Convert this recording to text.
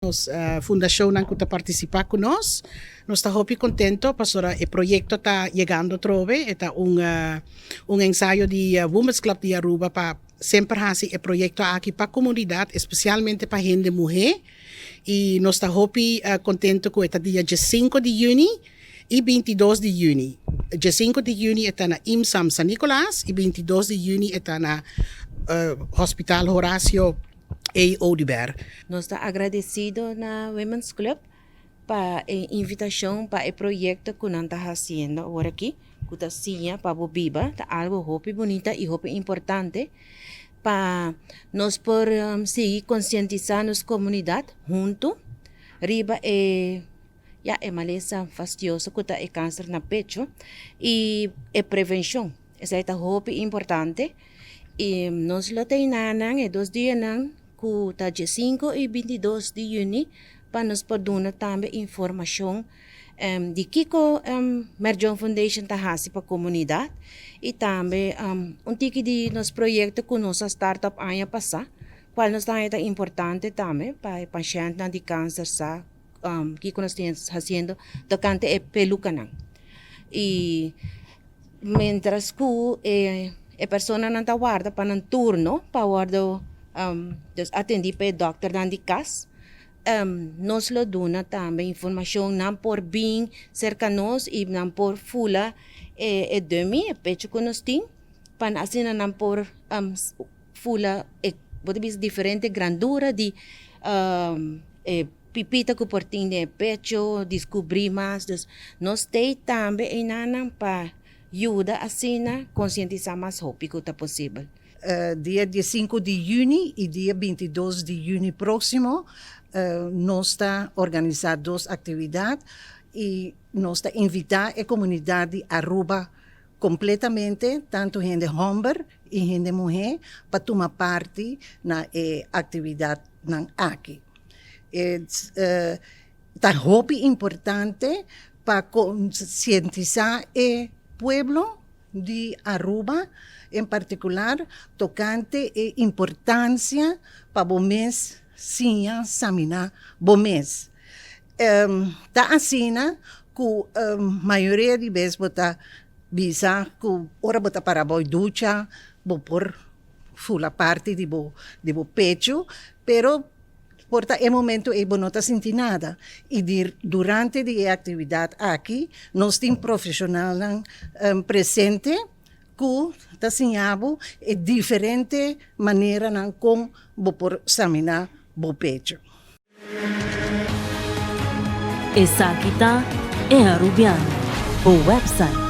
Nos fundacionnan cu ta participa cu nos. Nos ta hopi contento pasobra e proyecto ta yegando atrobe. E ta un un ensayo di Women's Club di Aruba pa semper haci e proyecto aki pa comunidad, especialmente pa hende muhe. Y nos ta hopi contento cu e ta dia diescinco di juni y bintidos di juni. Diescinco di juni e ta na IMSAM San Nicolas y bintidos di juni e ta na Hospital Horacio A. Oduber. Nos ta agradecido na Women's Club pa e invitacion pa e proyecto cu nan ta haciendo awor aki, cu ta Siña pa Bo Biba. Ta algo hopi bunita y hopi importante pa nos por sigui concientisa nos comunidad hunto riba e ya e malesa fastioso cu ta e cancer na pecho y e prevencion. Esei ta hopi importante y nos lo ta einan e dos dianan cu ta diesinco y bintidos di juni pa nos por duna tambe informacion di kico Merjon Foundation ta haci pa comunidad y tambe un tiki di nos proyecto cu nos a start up aña pasa cual nos ta haña ta importante tambe pa e pacientnan di cancer sa kico nos ta haciendo tocante e pelucanan y Mientras ku e e personanan ta warda pa nan turno pa wòrdu dus atendí pa e dòkternan di kas, nos lo duna tambe informashon, nan por bin serka nos i nan por fula e e dummy, e pecho ku nos tin, pa asina nan por fula e bo ta bisa diferente grandura di e pipita ku por tin den e pecho, diskubrí mas. Dus nos t'ei tambe einanan pa yuda asina konsientisá mas hopi ku ta posibel. Dia diesinku di yüni i dia bintidos di yüni próksimo nos ta organisá dos aktividat i nos ta invitá e komunidat di Aruba kompletamente, tantu hende hòmber i hende muhé, pa tuma parti na e aktividatnan aki. E ta hopi importante pa konsientisá e pueblo di Aruba en partikular tokante e importansia pa bo mes siña saminá bo mes. Ta asina ku mayoria di bes bo ta bisa ku ora bo ta para bo ducha bo por fula parti di bo di bo pechu, pero por ta e momento ei bo no ta sinti nada i di durante di e aktividat aki nos tin profeshonalnan presente ku ta siña bo e diferente maneranan kon bo por saminá bo pechu. Esaki ta E Arubiano, bo website.